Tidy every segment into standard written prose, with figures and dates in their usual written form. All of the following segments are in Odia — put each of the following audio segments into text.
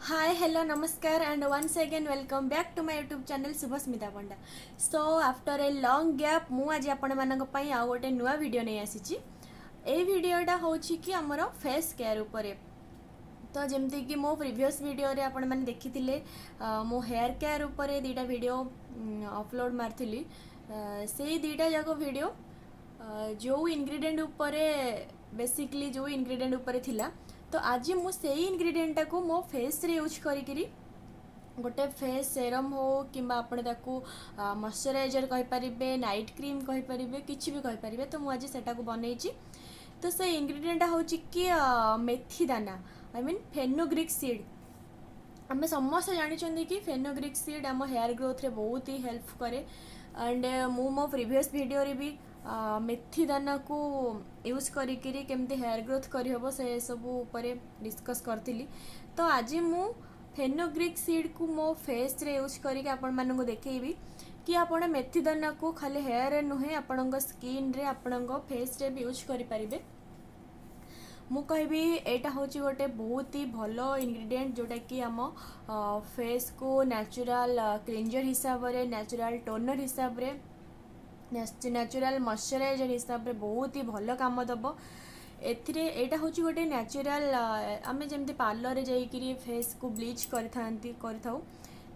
ହାଏ, ହ୍ୟାଲୋ, ନମସ୍କାର and once again welcome back to my YouTube channel Subhasmita Panda. So after a long gap ମୁଁ ଆଜି ଆପଣମାନଙ୍କ ପାଇଁ ଆଉ ଗୋଟେ ନୂଆ ଭିଡ଼ିଓ ନେଇ ଆସିଛି। ଏଇ ଭିଡ଼ିଓଟା ହେଉଛି କି ଆମର ଫେସ୍ କେୟାର ଉପରେ। ତ ଯେମିତିକି ମୋ ପ୍ରିଭିୟସ୍ ଭିଡ଼ିଓରେ ଆପଣମାନେ ଦେଖିଥିଲେ, ମୁଁ ହେୟାର କେୟାର ଉପରେ ଦୁଇଟା ଭିଡ଼ିଓ ଅପଲୋଡ଼ ମାରିଥିଲି। ସେଇ ଦୁଇଟା ଯାକ ଭିଡ଼ିଓ ଯେଉଁ ଇନଗ୍ରିଡ଼ିଏଣ୍ଟ ଉପରେ, ବେସିକଲି ଯେଉଁ ଇନଗ୍ରିଡ଼ିଏଣ୍ଟ ଉପରେ ଥିଲା, ତ ଆଜି ମୁଁ ସେଇ ଇନଗ୍ରିଡ଼ିଏଣ୍ଟଟାକୁ ମୋ ଫେସ୍ରେ ୟୁଜ୍ କରିକିରି ଗୋଟେ ଫେସ୍ ସେରମ୍ ହଉ କିମ୍ବା ଆପଣ ତାକୁ ମଶ୍ଚରାଇଜର୍ କହିପାରିବେ, ନାଇଟ୍ କ୍ରିମ୍ କହିପାରିବେ, କିଛି ବି କହିପାରିବେ, ତ ମୁଁ ଆଜି ସେଟାକୁ ବନେଇଛି। ତ ସେ ଇନଗ୍ରିଡ଼ିଏଣ୍ଟଟା ହେଉଛି କି ମେଥି ଦାନା, I mean ଫେନୁଗ୍ରିକ୍ ସିଡ୍। ଆମେ ସମସ୍ତେ ଜାଣିଛନ୍ତି କି ଫେନୁଗ୍ରିକ୍ ସିଡ୍ ଆମ ହେୟାର ଗ୍ରୋଥରେ ବହୁତ ହି ହେଲ୍ପ କରେ। ଆଣ୍ଡ ମୁଁ ମୋ ପ୍ରିଭିୟସ୍ ଭିଡ଼ିଓରେ ବି ମେଥି ଦାନାକୁ ୟୁଜ୍ କରିକିରି କେମିତି ହେୟାର ଗ୍ରୋଥ୍ କରିହେବ, ସେ ସବୁ ଉପରେ ଡିସ୍କସ୍ କରିଥିଲି। ତ ଆଜି ମୁଁ ଫେନୁଗ୍ରିକ୍ ସିଡ୍କୁ ମୋ ଫେସ୍ରେ ୟୁଜ୍ କରିକି ଆପଣମାନଙ୍କୁ ଦେଖେଇବି କି ଆପଣ ମେଥି ଦାନାକୁ ଖାଲି ହେୟାରରେ ନୁହେଁ, ଆପଣଙ୍କ ସ୍କିନ୍ରେ, ଆପଣଙ୍କ ଫେସ୍ରେ ବି ୟୁଜ୍ କରିପାରିବେ। ମୁଁ କହିବି ଏଇଟା ହେଉଛି ଗୋଟେ ବହୁତ ହି ଭଲ ଇନଗ୍ରିଡ଼ିଏଣ୍ଟ, ଯେଉଁଟାକି ଆମ ଫେସ୍କୁ ନ୍ୟାଚୁରାଲ୍ କ୍ଲିଞ୍ଜର୍ ହିସାବରେ, ନ୍ୟାଚୁରାଲ୍ ଟୋନର୍ ହିସାବରେ, ନ୍ୟାଚୁରାଲ୍ ମଶ୍ଚରାଇଜର୍ ହିସାବରେ ବହୁତ ହି ଭଲ କାମ ଦେବ। ଏଥିରେ ଏଇଟା ହେଉଛି ଗୋଟେ ନ୍ୟାଚୁରାଲ୍, ଆମେ ଯେମିତି ପାର୍ଲରରେ ଯାଇକିରି ଫେସ୍କୁ ବ୍ଲିଚ୍ କରିଥାଉ,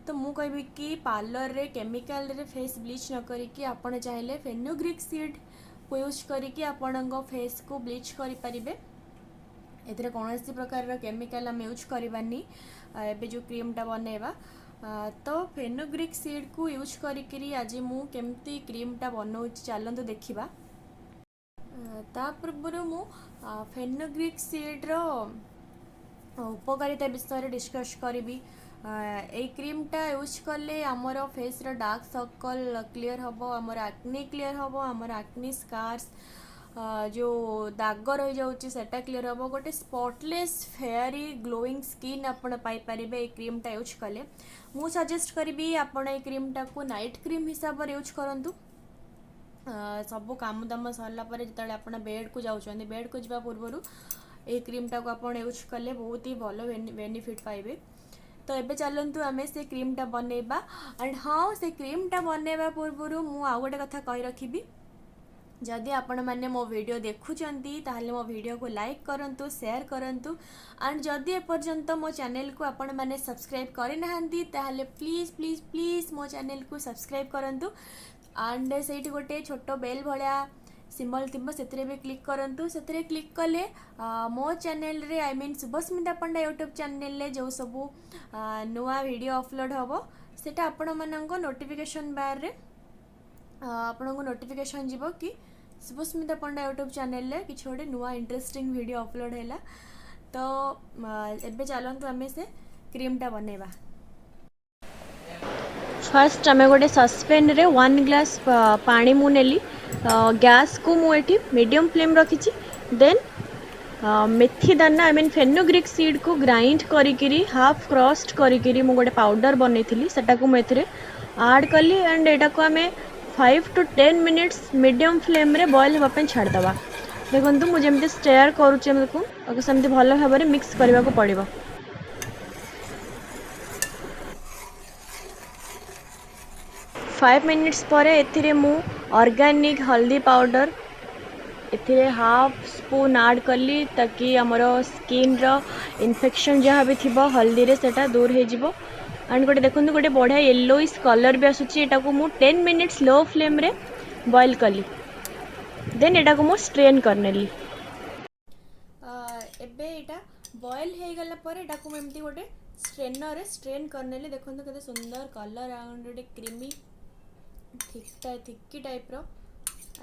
ତ ମୁଁ କହିବି କି ପାର୍ଲରରେ କେମିକାଲରେ ଫେସ୍ ବ୍ଲିଚ୍ ନ କରିକି ଆପଣ ଚାହିଁଲେ ଫେନୁଗ୍ରିକ୍ ସିଡ୍କୁ ୟୁଜ୍ କରିକି ଆପଣଙ୍କ ଫେସ୍କୁ ବ୍ଲିଚ୍ କରିପାରିବେ। ଏଥିରେ କୌଣସି ପ୍ରକାରର କେମିକାଲ ଆମେ ୟୁଜ୍ କରିବାନି ଏବେ ଯେଉଁ କ୍ରିମ୍ଟା ବନେଇବା। ତ ଫେନୁଗ୍ରିକ୍ ସିଡ୍କୁ ୟୁଜ୍ କରିକିରି ଆଜି ମୁଁ କେମିତି କ୍ରିମ୍ଟା ବନଉଛି, ଚାଲନ୍ତୁ ଦେଖିବା। ତା ପୂର୍ବରୁ ମୁଁ ଫେନୁଗ୍ରିକ୍ ସିଡ୍ର ଉପକାରିତା ବିଷୟରେ ଡିସ୍କସ୍ କରିବି। ଏଇ କ୍ରିମ୍ଟା ୟୁଜ୍ କଲେ ଆମର ଫେସ୍ର ଡାର୍କ ସର୍କଲ୍ କ୍ଲିଅର୍ ହେବ, ଆମର ଆକ୍ନି କ୍ଲିଅର୍ ହେବ, ଆମର ଆକ୍ନି ସ୍କାର୍ସ ଯେଉଁ ଦାଗ ରହିଯାଉଛି ସେଟା କ୍ଲିଅର୍ ହେବ, ଗୋଟେ ସ୍ପଟଲେସ୍ ଫେୟାରି ଗ୍ଲୋଇଂ ସ୍କିନ୍ ଆପଣ ପାଇପାରିବେ ଏଇ କ୍ରିମ୍ଟା ୟୁଜ୍ କଲେ। ମୁଁ ସଜେଷ୍ଟ କରିବି ଆପଣ ଏଇ କ୍ରିମ୍ଟାକୁ ନାଇଟ୍ କ୍ରିମ୍ ହିସାବରେ ୟୁଜ୍ କରନ୍ତୁ। ସବୁ କାମ ଦାମ ସରିଲା ପରେ ଯେତେବେଳେ ଆପଣ ବେଡ଼୍କୁ ଯାଉଛନ୍ତି, ବେଡ଼୍କୁ ଯିବା ପୂର୍ବରୁ ଏଇ କ୍ରିମ୍ଟାକୁ ଆପଣ ୟୁଜ୍ କଲେ ବହୁତ ହି ଭଲ ବେନିଫିଟ୍ ପାଇବେ। ତ ଏବେ ଚାଲନ୍ତୁ ଆମେ ସେ କ୍ରିମ୍ଟା ବନେଇବା। ଆଣ୍ଡ ହଁ, ସେ କ୍ରିମ୍ଟା ବନେଇବା ପୂର୍ବରୁ ମୁଁ ଆଉ ଗୋଟେ କଥା କହି ରଖିବି। ଯଦି ଆପଣମାନେ ମୋ ଭିଡ଼ିଓ ଦେଖୁଛନ୍ତି, ତାହେଲେ ମୋ ଭିଡ଼ିଓକୁ ଲାଇକ୍ କରନ୍ତୁ, ସେୟାର କରନ୍ତୁ। ଆଣ୍ଡ ଯଦି ଏପର୍ଯ୍ୟନ୍ତ ମୋ ଚ୍ୟାନେଲକୁ ଆପଣମାନେ ସବସ୍କ୍ରାଇବ୍ କରିନାହାନ୍ତି, ତାହେଲେ ପ୍ଲିଜ୍ ପ୍ଲିଜ୍ ପ୍ଲିଜ୍ ମୋ ଚ୍ୟାନେଲକୁ ସବସ୍କ୍ରାଇବ୍ କରନ୍ତୁ। ଆଣ୍ଡ ସେଇଠି ଗୋଟେ ଛୋଟ ବେଲ୍ ଭଳିଆ ସିମ୍ବଲ୍ ଥିବ, ସେଥିରେ ବି କ୍ଲିକ୍ କରନ୍ତୁ। ସେଥିରେ କ୍ଲିକ୍ କଲେ ମୋ ଚ୍ୟାନେଲରେ, I mean Subhasmita Panda YouTube ଚ୍ୟାନେଲରେ ଯେଉଁ ସବୁ ନୂଆ ଭିଡ଼ିଓ ଅପଲୋଡ଼ ହେବ, ସେଇଟା ଆପଣମାନଙ୍କ ନୋଟିଫିକେସନ୍ ବାର୍ରେ ଆପଣଙ୍କୁ ନୋଟିଫିକେସନ୍ ଯିବ କି ଶୁଭସ୍ମିତା ପଣ୍ଡା ୟୁଟ୍ୟୁବ୍ ଚ୍ୟାନେଲରେ କିଛି ଗୋଟେ ନୂଆ ଇଣ୍ଟରେଷ୍ଟିଂ ଭିଡ଼ିଓ ଅପଲୋଡ଼ ହେଲା। ତ ଏବେ ଚାଲନ୍ତୁ ଆମେ ସେ କ୍ରିମ୍ଟା ବନେଇବା। ଫାର୍ଷ୍ଟ ଆମେ ଗୋଟେ ସସ୍ପେନ୍ରେ 1 ଗ୍ଲାସ୍ ପାଣି ମୁଁ ନେଲି। ଗ୍ୟାସ୍କୁ ମୁଁ ଏଠି ମିଡ଼ିୟମ୍ ଫ୍ଲେମ୍ ରଖିଛି। ଦେନ୍ ମେଥି ଦାନା, I mean ଫେନୁଗ୍ରିକ୍ ସିଡ଼୍କୁ ଗ୍ରାଇଣ୍ଡ କରିକିରି, ହାଫ୍ କ୍ରସ୍ଡ କରିକିରି ମୁଁ ଗୋଟେ ପାଉଡ଼ର ବନେଇଥିଲି, ସେଟାକୁ ମୁଁ ଏଥିରେ ଆଡ଼୍ କଲି। ଆଣ୍ଡ ଏଇଟାକୁ ଆମେ 5 ଟୁ 10 ମିନିଟ୍ସ ମିଡ଼ିୟମ୍ ଫ୍ଲେମ୍ରେ ବଏଲ୍ ହେବା ପାଇଁ ଛାଡ଼ିଦେବା। ଦେଖନ୍ତୁ, ମୁଁ ଯେମିତି ଷ୍ଟେୟାର କରୁଛି ଆମକୁ, ତାକୁ ସେମିତି ଭଲ ଭାବରେ ମିକ୍ସ କରିବାକୁ ପଡ଼ିବ। 5 ମିନିଟ୍ସ ପରେ ଏଥିରେ ମୁଁ ଅର୍ଗାନିକ୍ ହଳଦୀ ପାଉଡ଼ର ଏଥିରେ ହାଫ୍ ସ୍ପୁନ୍ ଆଡ଼୍ କଲି, ତାକି ଆମର ସ୍କିନ୍ର ଇନଫେକ୍ସନ୍ ଯାହା ବି ଥିବ ହଳଦୀରେ, ସେଇଟା ଦୂର ହେଇଯିବ। ଆଣ୍ଡ ଗୋଟେ ଦେଖନ୍ତୁ, ଗୋଟେ ବଢ଼ିଆ ୟେଲୋଇସ୍ କଲର୍ ବି ଆସୁଛି। ଏଟାକୁ ମୁଁ 10 ମିନିଟ୍ସ ଲୋ ଫ୍ଲେମ୍ରେ ବଏଲ୍ କଲି। ଦେନ୍ ଏଟାକୁ ମୁଁ ଷ୍ଟ୍ରେନ୍ କରିନେଲି। ଏବେ ଏଇଟା ବଏଲ୍ ହେଇଗଲା ପରେ ଏଟାକୁ ମୁଁ ଏମିତି ଗୋଟେ ଷ୍ଟ୍ରେନରରେ ଷ୍ଟ୍ରେନ୍ କରିନେଲି। ଦେଖନ୍ତୁ କେତେ ସୁନ୍ଦର କଲର୍ ଆଉ ଗୋଟେ କ୍ରିମି ଥିକି ଟାଇପ୍ର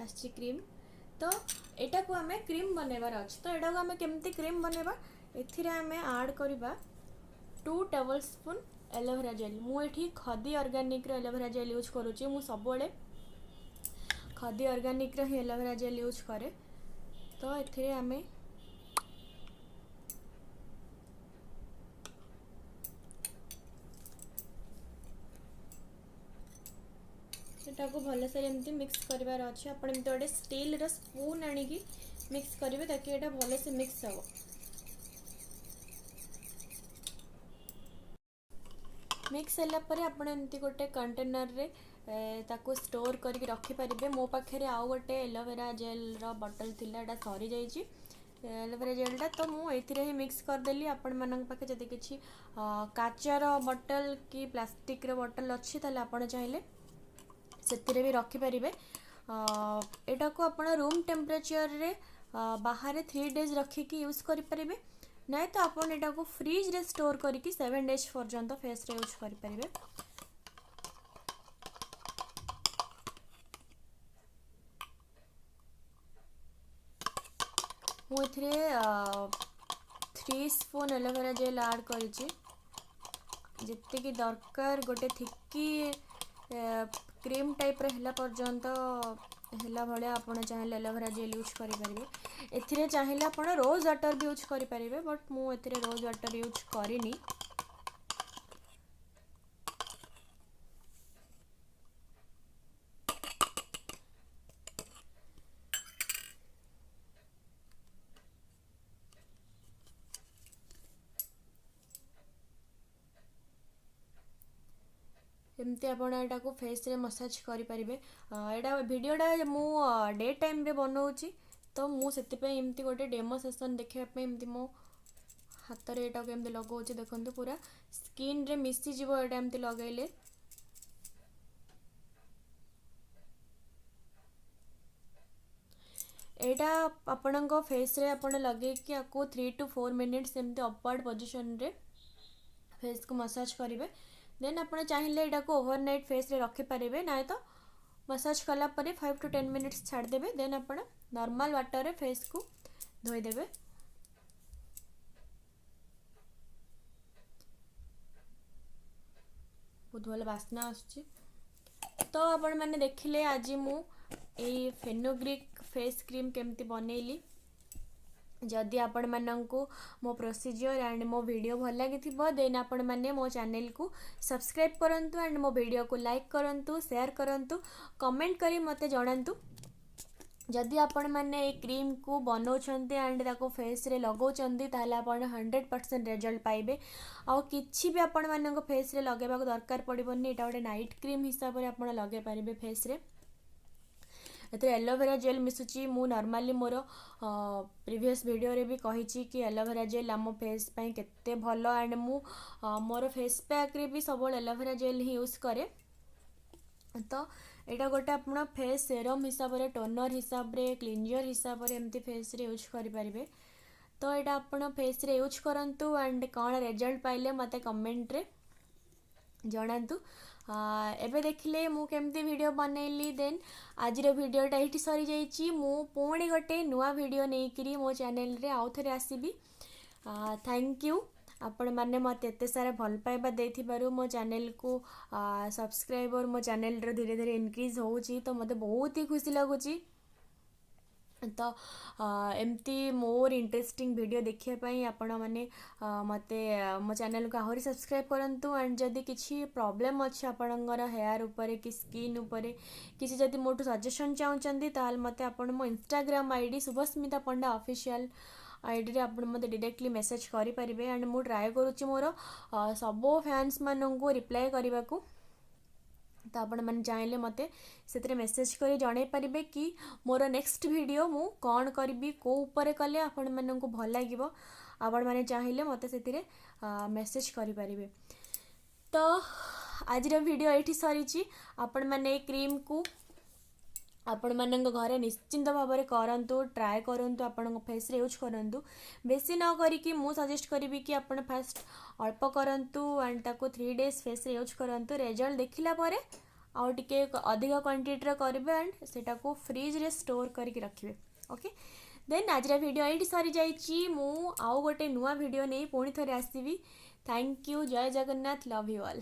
ଆସିଛି କ୍ରିମ୍। ତ ଏଇଟାକୁ ଆମେ କ୍ରିମ୍ ବନେଇବାର ଅଛି। ତ ଏଇଟାକୁ ଆମେ କେମିତି କ୍ରିମ୍ ବନେଇବା? ଏଥିରେ ଆମେ ଆଡ଼୍ କରିବା 2 ଟେବଲ୍ ସ୍ପୁନ୍ ଏଲୋଭେରା ଜେଲ୍। ମୁଁ ଏଠି ଖଦି ଅର୍ଗାନିକ୍ର ଏଲୋଭେରା ଜେଲ୍ ୟୁଜ୍ କରୁଛି। ମୁଁ ସବୁବେଳେ ଖଦି ଅର୍ଗାନିକ୍ର ହିଁ ଏଲୋଭେରା ଜେଲ୍ ୟୁଜ୍ କରେ। ତ ଏଥିରେ ଆମେ ସେଟାକୁ ଭଲସେ ଏମିତି ମିକ୍ସ କରିବାର ଅଛି। ଆପଣ ଏମିତି ଗୋଟେ ଷ୍ଟିଲ୍ର ସ୍ପୁନ୍ ଆଣିକି ମିକ୍ସ କରିବେ, ତାକି ଏଇଟା ଭଲସେ ମିକ୍ସ ହେବ। ମିକ୍ସ ହେଲା ପରେ ଆପଣ ଏମିତି ଗୋଟେ କଣ୍ଟେନରରେ ତାକୁ ଷ୍ଟୋର୍ କରିକି ରଖିପାରିବେ। ମୋ ପାଖରେ ଆଉ ଗୋଟେ ଏଲୋଭେରା ଜେଲ୍ର ବଟଲ୍ ଥିଲା, ଏଇଟା ସରିଯାଇଛି ଏଲୋଭେରା ଜେଲ୍ଟା, ତ ମୁଁ ଏଥିରେ ହିଁ ମିକ୍ସ କରିଦେଲି। ଆପଣମାନଙ୍କ ପାଖେ ଯଦି କିଛି କାଚର ବଟଲ୍ କି ପ୍ଲାଷ୍ଟିକ୍ର ବଟଲ୍ ଅଛି, ତାହେଲେ ଆପଣ ଚାହିଁଲେ ସେଥିରେ ବି ରଖିପାରିବେ। ଏଇଟାକୁ ଆପଣ ରୁମ୍ ଟେମ୍ପରେଚରରେ ବାହାରେ 3 ଡେଜ୍ ରଖିକି ୟୁଜ୍ କରିପାରିବେ, ନାଇଁ ତ ଆପଣ ଏଇଟାକୁ ଫ୍ରିଜ୍ରେ ଷ୍ଟୋର୍ କରିକି 7 ଡେଜ୍ ପର୍ଯ୍ୟନ୍ତ ଫେସ୍ରେ ୟୁଜ୍ କରିପାରିବେ। ମୁଁ ଏଥିରେ 3 ସ୍ପୁନ୍ ଏଲୋଭେରା ଜେଲ୍ ଆଡ଼୍ କରିଛି, ଯେତିକି ଦରକାର। ଗୋଟେ ଥିକି କ୍ରିମ୍ ଟାଇପ୍ର ହେଲା ପର୍ଯ୍ୟନ୍ତ ହେଲା ଭଳିଆ ଆପଣ ଚାହିଁଲେ ଏଲୋଭେରା ଜେଲ୍ ୟୁଜ୍ କରିପାରିବେ। ଏଥିରେ ଚାହିଁଲେ ଆପଣ ରୋଜ୍ ୱାଟର୍ ବି ୟୁଜ୍ କରିପାରିବେ, ବଟ୍ ମୁଁ ଏଥିରେ ରୋଜ୍ ୱାଟର୍ ୟୁଜ୍ କରିନି। ଏମିତି ଆପଣ ଏଇଟାକୁ ଫେସ୍ରେ ମସାଜ କରିପାରିବେ। ଏଇଟା ଭିଡ଼ିଓଟା ମୁଁ ଡେ ଟାଇମ୍ରେ ବନଉଛି, ତ ମୁଁ ସେଥିପାଇଁ ଏମିତି ଗୋଟେ ଡେମୋ ସେସନ୍ ଦେଖିବା ପାଇଁ ଏମିତି ମୋ ହାତରେ ଏଇଟାକୁ ଏମିତି ଲଗାଉଛି। ଦେଖନ୍ତୁ, ପୁରା ସ୍କିନ୍ରେ ମିଶିଯିବ ଏଇଟା ଏମିତି ଲଗାଇଲେ। ଏଇଟା ଆପଣଙ୍କ ଫେସ୍ରେ ଆପଣ ଲଗେଇକି ଆକୁ 3 ଟୁ 4 ମିନିଟ୍ସ ଏମିତି ଅପୱାର୍ଡ଼ ପୋଜିସନ୍ରେ ଫେସ୍କୁ ମସାଜ କରିବେ। ଦେନ୍ ଆପଣ ଚାହିଁଲେ ଏଇଟାକୁ ଓଭରନାଇଟ୍ ଫେସ୍ରେ ରଖିପାରିବେ, ନାଇଁ ତ ମସାଜ କଲା ପରେ 5 ଟୁ 10 ମିନିଟ୍ସ ଛାଡ଼ିଦେବେ। ଦେନ୍ ଆପଣ ନର୍ମାଲ୍ ୱାଟର୍ରେ ଫେସ୍କୁ ଧୋଇଦେବେ। ବହୁତ ଭଲ ବାସ୍ନା ଆସୁଛି। ତ ଆପଣମାନେ ଦେଖିଲେ ଆଜି ମୁଁ ଏଇ ଫେନୁଗ୍ରିକ୍ ଫେସ୍ କ୍ରିମ୍ କେମିତି ବନେଇଲି। ଯଦି ଆପଣମାନଙ୍କୁ ମୋ ପ୍ରୋସିଜିଅର୍ ଆଣ୍ଡ ମୋ ଭିଡ଼ିଓ ଭଲ ଲାଗିଥିବ, ଦେନ୍ ଆପଣମାନେ ମୋ ଚ୍ୟାନେଲକୁ ସବସ୍କ୍ରାଇବ୍ କରନ୍ତୁ ଆଣ୍ଡ ମୋ ଭିଡ଼ିଓକୁ ଲାଇକ୍ କରନ୍ତୁ, ସେୟାର କରନ୍ତୁ, କମେଣ୍ଟ କରି ମୋତେ ଜଣାନ୍ତୁ। ଯଦି ଆପଣମାନେ ଏଇ କ୍ରିମ୍କୁ ବନାଉଛନ୍ତି ଆଣ୍ଡ ତାକୁ ଫେସ୍ରେ ଲଗାଉଛନ୍ତି, ତାହେଲେ ଆପଣ 100% ରେଜଲ୍ଟ ପାଇବେ। ଆଉ କିଛି ବି ଆପଣମାନଙ୍କ ଫେସ୍ରେ ଲଗାଇବାକୁ ଦରକାର ପଡ଼ିବନି। ଏଇଟା ଗୋଟେ ନାଇଟ୍ କ୍ରିମ୍ ହିସାବରେ ଆପଣ ଲଗାଇ ପାରିବେ ଫେସ୍ରେ। ଏଥିରେ ଏଲୋଭେରା ଜେଲ୍ ମିଶୁଛି। ମୁଁ ନର୍ମାଲି ମୋର ପ୍ରିଭିୟସ୍ ଭିଡ଼ିଓରେ ବି କହିଛି କି ଏଲୋଭେରା ଜେଲ୍ ଆମ ଫେସ୍ ପାଇଁ କେତେ ଭଲ, ଆଣ୍ଡ ମୁଁ ମୋର ଫେସ୍ ପ୍ୟାକ୍ରେ ବି ସବୁବେଳେ ଏଲୋଭେରା ଜେଲ୍ ହିଁ ୟୁଜ୍ କରେ। ତ ଏଇଟା ଗୋଟେ ଆପଣ ଫେସ୍ ସେରମ୍ ହିସାବରେ, ଟୋନର୍ ହିସାବରେ, କ୍ଲିଞ୍ଜର୍ ହିସାବରେ ଏମିତି ଫେସ୍ରେ ୟୁଜ୍ କରିପାରିବେ। ତ ଏଇଟା ଆପଣ ଫେସ୍ରେ ୟୁଜ୍ କରନ୍ତୁ ଆଣ୍ଡ କ'ଣ ରେଜଲ୍ଟ ପାଇଲେ ମୋତେ କମେଣ୍ଟରେ ଜଣାନ୍ତୁ। ଏବେ ଦେଖିଲେ ମୁଁ କେମିତି ଭିଡ଼ିଓ ବନେଇଲି। ଦେନ୍ ଆଜିର ଭିଡ଼ିଓଟା ଏଇଠି ସରିଯାଇଛି। ମୁଁ ପୁଣି ଗୋଟେ ନୂଆ ଭିଡ଼ିଓ ନେଇକିରି ମୋ ଚ୍ୟାନେଲରେ ଆଉ ଥରେ ଆସିବି। Thank you, ଆପଣମାନେ ମୋତେ ଏତେ ସାରା ଭଲ ପାଇବା ଦେଇଥିବାରୁ। ମୋ ଚ୍ୟାନେଲକୁ ସବସ୍କ୍ରାଇବର ମୋ ଚ୍ୟାନେଲର ଧୀରେ ଧୀରେ ଇନକ୍ରିଜ୍ ହେଉଛି, ତ ମୋତେ ବହୁତ ହି ଖୁସି ଲାଗୁଛି। ତ ଏମିତି ମୋର ଇଣ୍ଟରେଷ୍ଟିଂ ଭିଡ଼ିଓ ଦେଖିବା ପାଇଁ ଆପଣମାନେ ମୋତେ ମୋ ଚ୍ୟାନେଲକୁ ଆହୁରି ସବସ୍କ୍ରାଇବ୍ କରନ୍ତୁ। ଆଣ୍ଡ ଯଦି କିଛି ପ୍ରୋବ୍ଲେମ୍ ଅଛି ଆପଣଙ୍କର ହେୟାର୍ ଉପରେ କି ସ୍କିନ୍ ଉପରେ, କିଛି ଯଦି ମୋଠୁ ସଜେସନ୍ ଚାହୁଁଛନ୍ତି, ତାହେଲେ ମୋତେ ଆପଣ ମୋ Instagram ID Subhasmita Panda official ଆଇଡ଼ିରେ ଆପଣ ମୋତେ ଡିରେକ୍ଟଲି ମେସେଜ୍ କରିପାରିବେ। ଆଣ୍ଡ ମୁଁ ଟ୍ରାଏ କରୁଛି ମୋର ସବୁ ଫ୍ୟାନ୍ସମାନଙ୍କୁ ରିପ୍ଲାଏ କରିବାକୁ। ତ ଆପଣମାନେ ଚାହିଁଲେ ମୋତେ ସେଥିରେ ମେସେଜ୍ କରି ଜଣାଇ ପାରିବେ କି ମୋର ନେକ୍ସଟ ଭିଡ଼ିଓ ମୁଁ କ'ଣ କରିବି, କେଉଁ ଉପରେ କଲେ ଆପଣମାନଙ୍କୁ ଭଲ ଲାଗିବ। ଆପଣମାନେ ଚାହିଁଲେ ମୋତେ ସେଥିରେ ମେସେଜ୍ କରିପାରିବେ। ତ ଆଜିର ଭିଡ଼ିଓ ଏଇଠି ସରିଛି। ଆପଣମାନେ ଏଇ କ୍ରିମ୍କୁ ଆପଣମାନଙ୍କ ଘରେ ନିଶ୍ଚିନ୍ତ ଭାବରେ କରନ୍ତୁ, ଟ୍ରାଏ କରନ୍ତୁ, ଆପଣଙ୍କ ଫେସ୍ରେ ୟୁଜ୍ କରନ୍ତୁ। ବେଶୀ ନ କରିକି ମୁଁ ସଜେଷ୍ଟ କରିବି କି ଆପଣ ଫାଷ୍ଟ ଅଳ୍ପ କରନ୍ତୁ ଆଣ୍ଡ ତାକୁ 3 ଡେଜ୍ ଫେସ୍ରେ ୟୁଜ୍ କରନ୍ତୁ। ରେଜଲ୍ଟ ଦେଖିଲା ପରେ ଆଉ ଟିକେ ଅଧିକ କ୍ୱାଣ୍ଟିଟିର କରିବେ ଆଣ୍ଡ ସେଟାକୁ ଫ୍ରିଜ୍ରେ ଷ୍ଟୋର୍ କରିକି ରଖିବେ। ଓକେ, ଦେନ୍ ଆଜିର ଭିଡ଼ିଓ ଏଇଠି ସରିଯାଇଛି। ମୁଁ ଆଉ ଗୋଟେ ନୂଆ ଭିଡ଼ିଓ ନେଇ ପୁଣି ଥରେ ଆସିବି। Thank you. Jay Jagannath. Love you all.